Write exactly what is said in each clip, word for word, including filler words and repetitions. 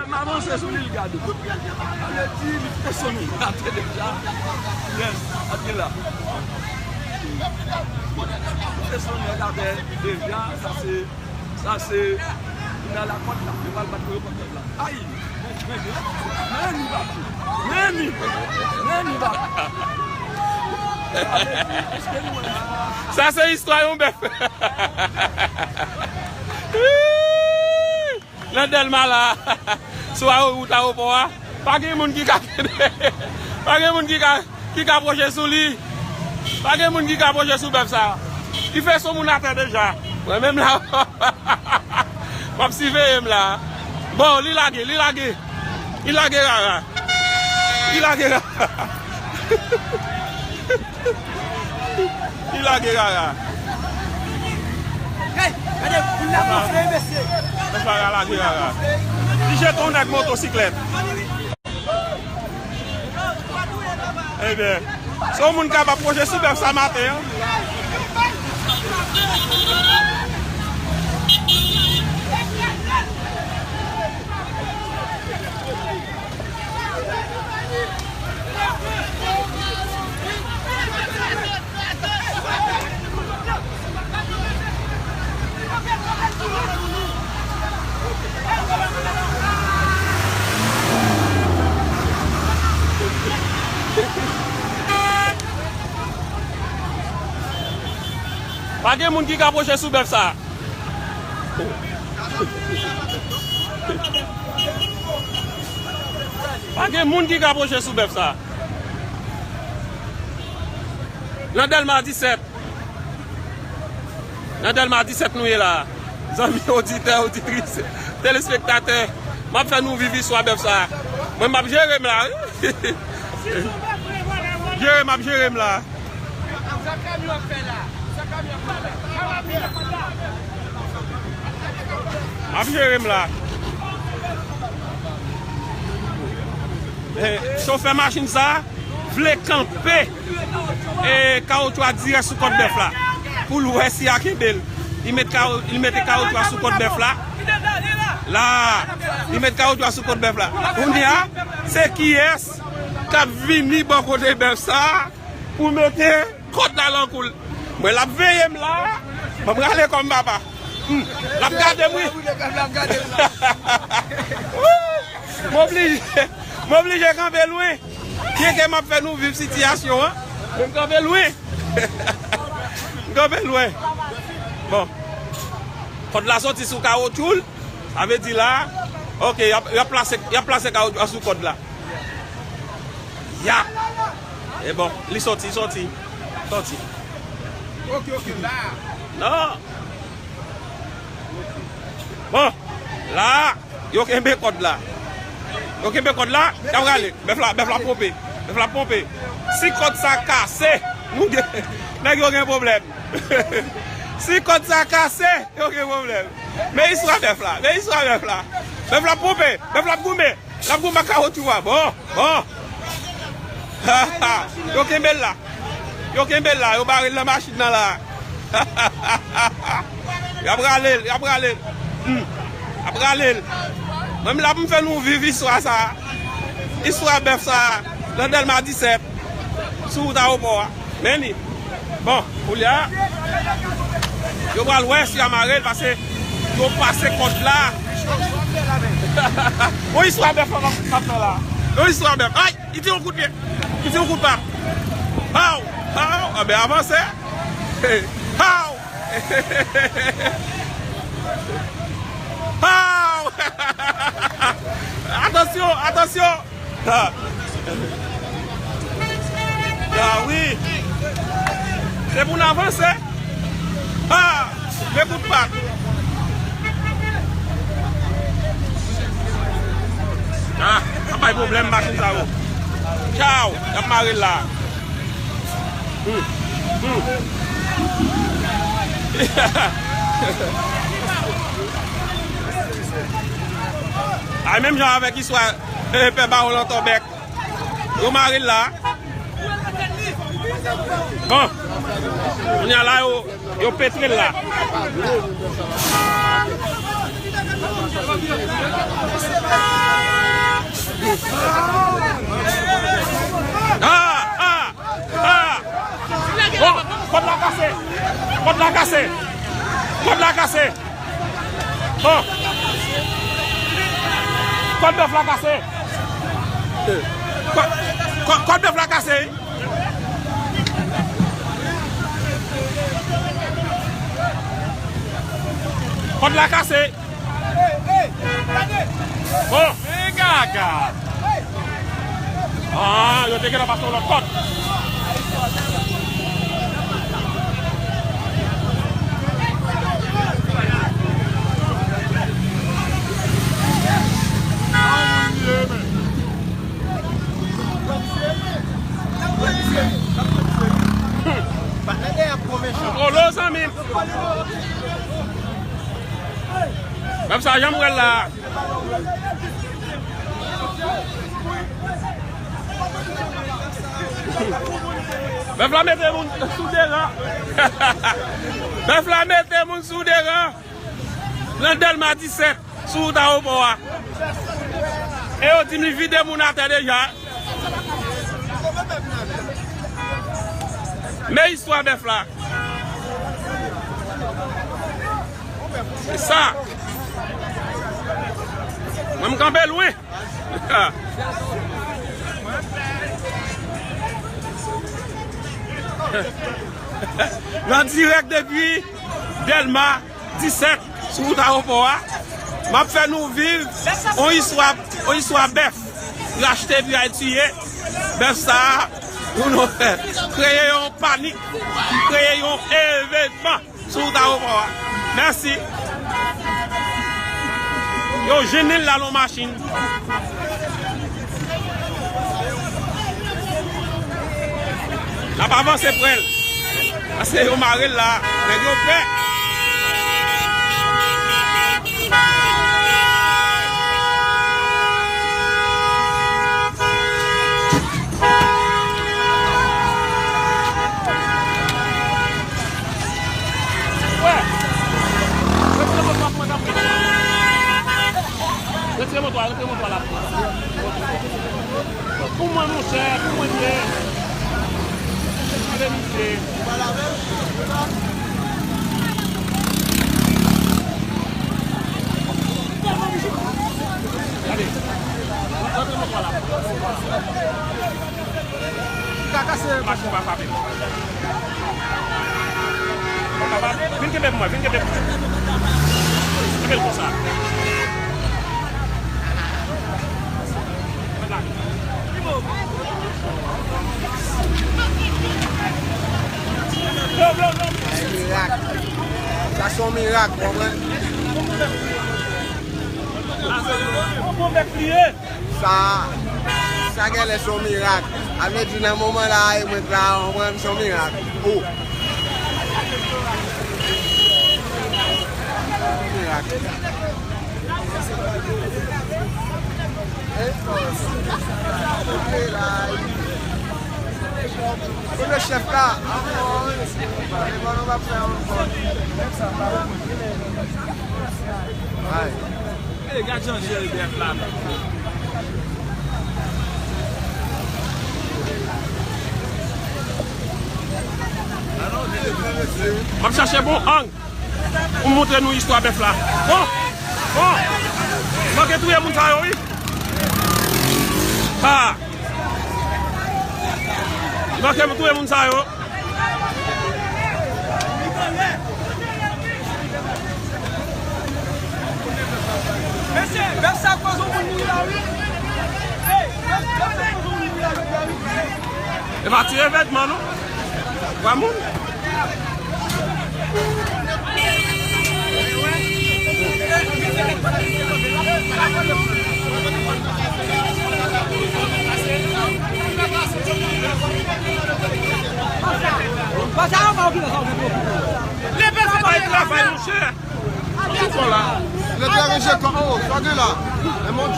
M avanse sou li, l gade. Sa vle di, li te sonnen atè deja. Yes, ap gen la. Li te sonnen atè deja, sa se, sa se, li nan lakòt la. Li pral bat pou yo kòt la. Ay! Men li, papa. Men li. Men li, papa. Sa se istwa yon bèf. Nan Dèlma la, sou awo-, wout ayewopò a, pa gen moun ki ka, pa gen moun ki ka, ki ka pwoche sou li. Pa gen moun ki ka pwoche sou bèf sa. Li fè son moun atè deja. Mwen menm la, m ap siveye m la. Bon, li lage, li lage. Li lage rara. Li lage rara. Li lage rara. Hey, gade, moun la gonfle, mesye. Mesye a lage rara. Li jete yon nèg motosiklèt. Ebyen, se yon moun k ap pwoche sou bèf sa maten an. Pa gen moun ki ka pwoche sou bèf sa. Pa gen moun ki ka pwoche sou bèf sa. Nan Dèlma disèt. Nan Dèlma disèt nou ye la. Zanmi oditè, oditris, telespektatè, m ap fè nou viv istwa bèf sa. Mwen, m ap jere m la, wi. Jere m ap jere m la. M ap jere m la. Eh, chofè machin sa vle kanpe, eh, kawotchou a dirèk sou kòt bèf la pou l wè si a kenbe l. Li met kawo-, li mete kawotchou a sou kòt bèf la. La, li met kawotchou a sou kòt bèf la. Kounye a, se kiyès k ap vini bò kote bèf sa pou mete kòd la nan kou l. Mwen, l ap veye m la. Ban m rale kò m, papa. Hmm. L ap gade m, wi. M oblije, m oblije kanpe lwen. Byenke m ap fè nou viv sitiyasyon an, men m kanpe lwen. M kanpe lwen. Bon. Kòd la soti sou kawotchou l. Sa vle di la, ok, y ap, y ap plase, y ap plase kawotchou a sou kòd la. Ya! E bon, li soti, soti. Soti. Ok, ok, la. Non. Bon, la, yo kenbe kòd la. Yo kenbe kòd la, y ap rale. Bèf la, bèf la ponpe. Bèf la ponpe. Si kòd sa kase, nou gen, nèg yo gen pwoblèm. Si kòd sa kase, yo gen pwoblèm. Men istwa bèf la, men istwa bèf la. Bèf la ponpe, bèf la goumen. L ap goumen ak kawotchou a. Bon, bon. Yo kenbe l la. Yo kenbe l la, yo bare l nan machin nan la. Y ap rale l, y ap rale l. Hmm. Y ap rale l. Mwen menm la pou m fè nou viv istwa sa. Istwa bèf sa nan Dèlma disèt, sou wout ayewopò a. Men li. Bon, koulye a, yo pral wè si y a mare l, paske yo pase kòd la. Yon istwa bèf la n ap fè la. Yon istwa bèf. Ay, li te yon kout pye. Li te yon kout pa. Haw! Haw! Anben, avanse. Haw! Haw! Atansyon, atansyon! Ha! Ah wi! Se pou n avanse! Ha! Men kout pat! Ah! Ap bay pwoblèm machin sa yo! Tchaw! Y ap mare l la! Hmm. Hmm. Ay, menm jan avèk istwa, eh, pè Bawon Lantòbèk. Yo mare l la. Bon. Kounye a la, yo, yo petre l la. Kòd la kase. Kòd la kase. Bon. Kòd bèf la kase. Kò-, kò-, kòd bèf la kase. Kòd la kase. Bon. Men gaga. Ah, yo te gentan pase yon lòt kòd. Polo, zanmi m. Menm sa, jan m wè l la. Bèf la mete moun sou de ran. Bèf la mete moun sou de ran. Nan Dèlma disèt, sou wout ayewopò a. E yo di m li vide moun atè deja. Men istwa bèf la. Se sa. Mwen, m kanpe lwen. Nan dirèk depi Dèlma disèt, sou wout ayewopò a, m ap fè nou viv yon istwa, yon istwa bèf. Rachte epi al tiye. Bèf sa a, pou nou fè, kreye yon panik, kreye yon evènman sou wout ayewopò a. Mèsi. Yo jennen l la nan machin. N ap avanse prè l. Paske yo mare l la. Nèg yo pè. Wè. Retire moto a pou mwen, tanpri. Retire moto a, retire moto a la. Pou mwen, monchè, pou mwen, ye. Retire misye. Gade. Retire moto a la. Machin pa frape m. Vin kenbe pou mwen, vin kenbe pou mwen. Kenbe l konsa. Se mirak. Sa se yon mirak, w konprann? Yon bon bèf li ye. Sa, sa genlè se yon mirak. A vle di, nan moman la, e mwen t la, w konprann, se yon mirak. O. Mirak. Kote chèf la? Ankò, wi. E bon, nou p ap fè ankò. Ay. E gad jan jere bèf la menm. M ap chache bon ang pou m montre nou istwa bèf la. Bon, bon. Manke touye moun sa yo, wi. Ha. Manke touye moun sa yo. Mesye, bèf sa koz yon moun mouri la, wi. Hey, bèf, bèf sa koz yon moun mouri la, wi. E pa ti evènman, non. Twa moun. Leve sa, travay, monchè. Lè te ranje kò, o, sa gen la. E mon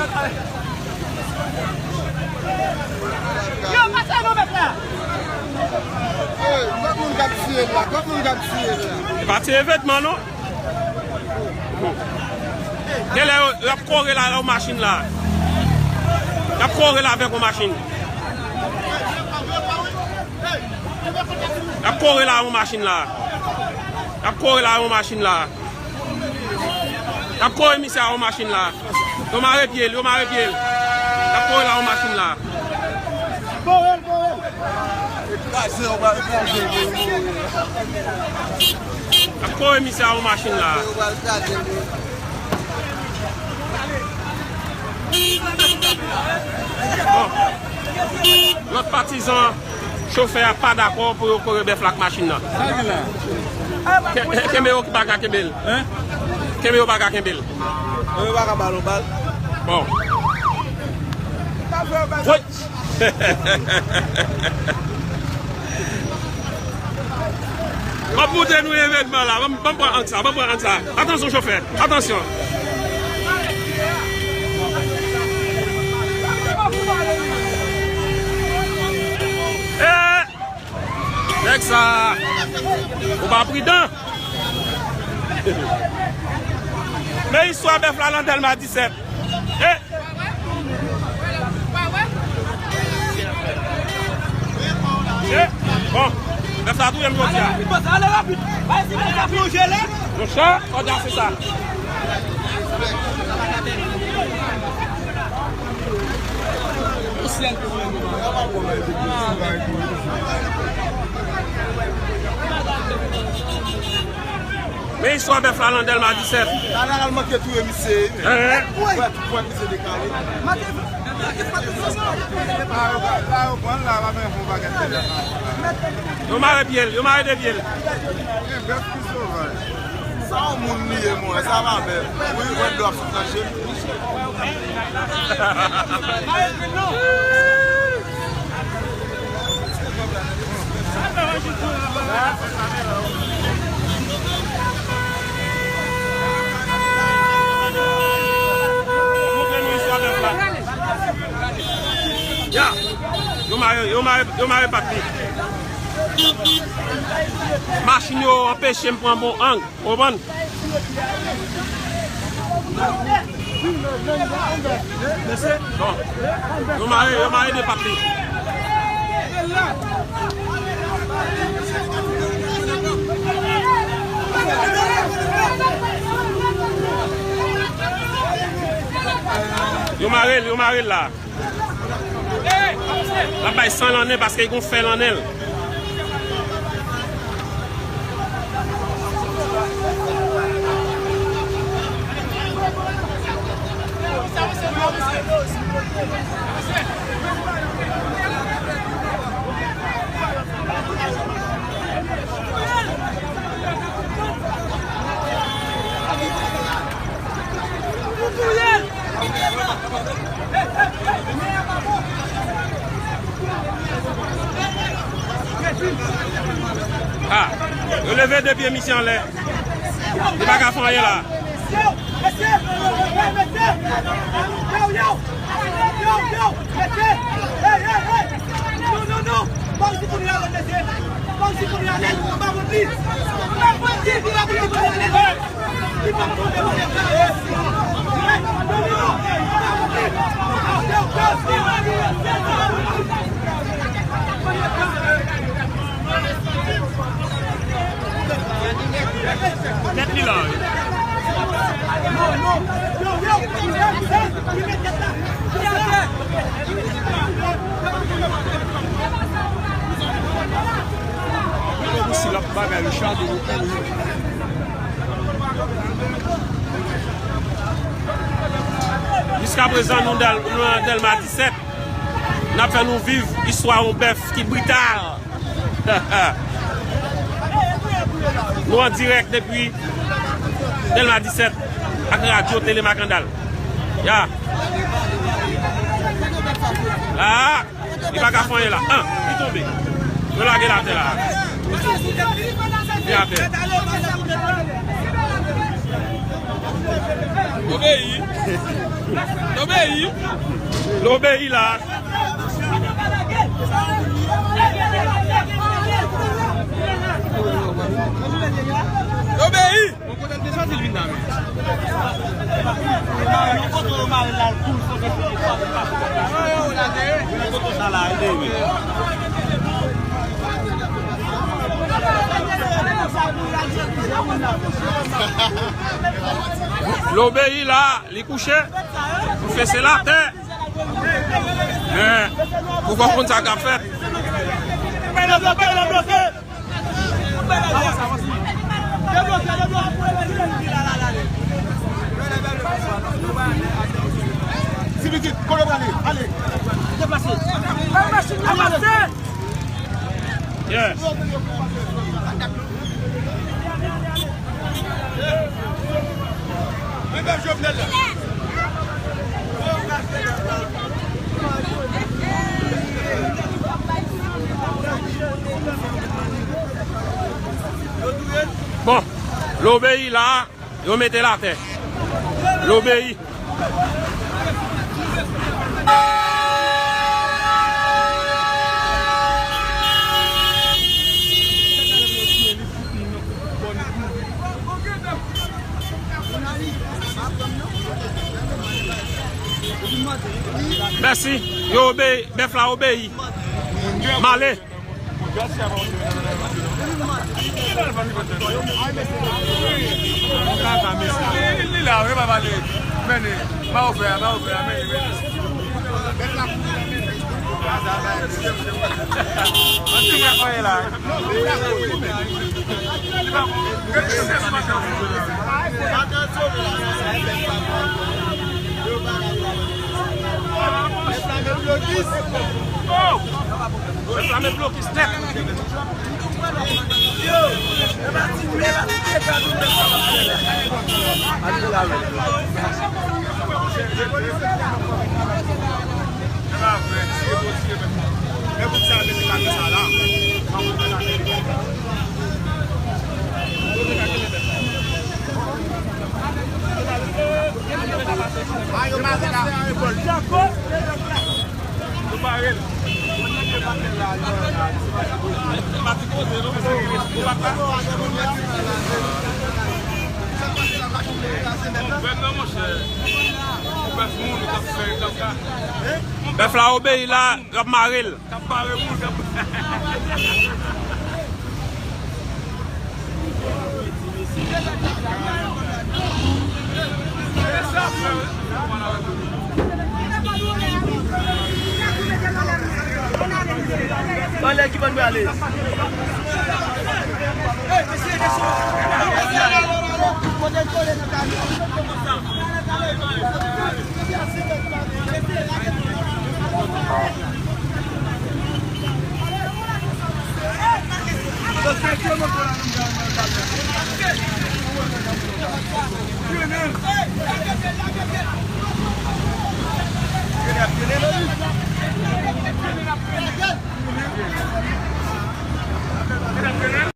Dye. Yo, pase nou, mèt la. Hey, lòt moun k ap di E pa ti evènman non. Genlè yo, y ap kore la, la yon machin la. Y ap kore la avèk yon machin. Y ap kore la yon machin la. Y ap kore la yon machin la. Y ap kore misye a yon machin la. Yo mare pye l, yo mare pye l. Y ap kore la yon machin la. Kraze, yo pral kraze l. Y ap kore misye a yon machin la. Yo pral kraze l. Bon. Lòt patizan chofè a pa dakò pou yo kore bèf la ak machin nan. Sa gen la? Ke- Kenbe yo ki pa ka kenbe l. Hein? Kenbe yo pa ka kenbe l. Yo pa ka ba l yon bal. Bon. Woy! M ap montre nou evènman la. Ban m, ban m pran ang sa, ban m pran ang sa. Atansyon, chofè. Atansyon. Eh! Nèg sa, ou pa pridan. Men istwa bèf la nan Dèlma disèt. Eh! Eh, bon, bèf sa touye m jodi a. Ale rapid, ale rapid. Bay ti bèf la plonje la. Monchè, kòdya se sa. Men istwa bèf la nan Dèlma disèt. Tala al manke touye misye. Hein? Wè, tout pwen misye dekale. Yo mare pye l, yo mare de pye l. Sa yon moun li ye, mwen, sa pa bèl. Wi, mwen dwa sou nan je m. Ya, yo mare, yo mare, yo mare pat li. Machin yo anpeche m pran bon ang. Konprann? Bon. Yo mare, yo mare de pat li. Yo mare l, yo mare l la. L ap bay san nan nen paske l gon fè nan nen l. Ah, yo leve de pye misye anlè. Li pa ka fè anyen la. Nèt li la wi. Gade kousi l ap bagay Richard de Lopez. Jiskaprezan, nou dal- nou nan Dèlma disèt. N ap fè nou viv istwa yon bèf ki brital. Nou an dirèk depi Dèlma disèt ak Radyo Tele Makandal. Ya. La. Li pa ka fè anyen la. An, li tonbe. Yo lage l atè la. Li atè. L obeyi. L obeyi. L obeyi la. Sa di l vin nan men. Yon kote yo mare l la, l kouri, fò fè se yon fwa, l pa fè. Yo, yo, la, de. Yon kote sa la, ede, men. Lobeyi la, li kouche, pou fese l atè. Men, pou konprann sa k ap fèt. Ti pitit, kote w prale? Ale. Deplase. Al machin nan pase. Yes. Bon, Lobeyi la, yo mete l atè. Lobeyi. Mèsi. Yo obeyi. Bèf la obeyi. M ale. Li la wi, pa pale. Mennen. Ba ou fè a, ba ou fè a, mennen, mennen. Anti mwen fè la. Enflame blokis nèt. Bèf la obeyi la, y ap mare l. Anlè ki bò n prale?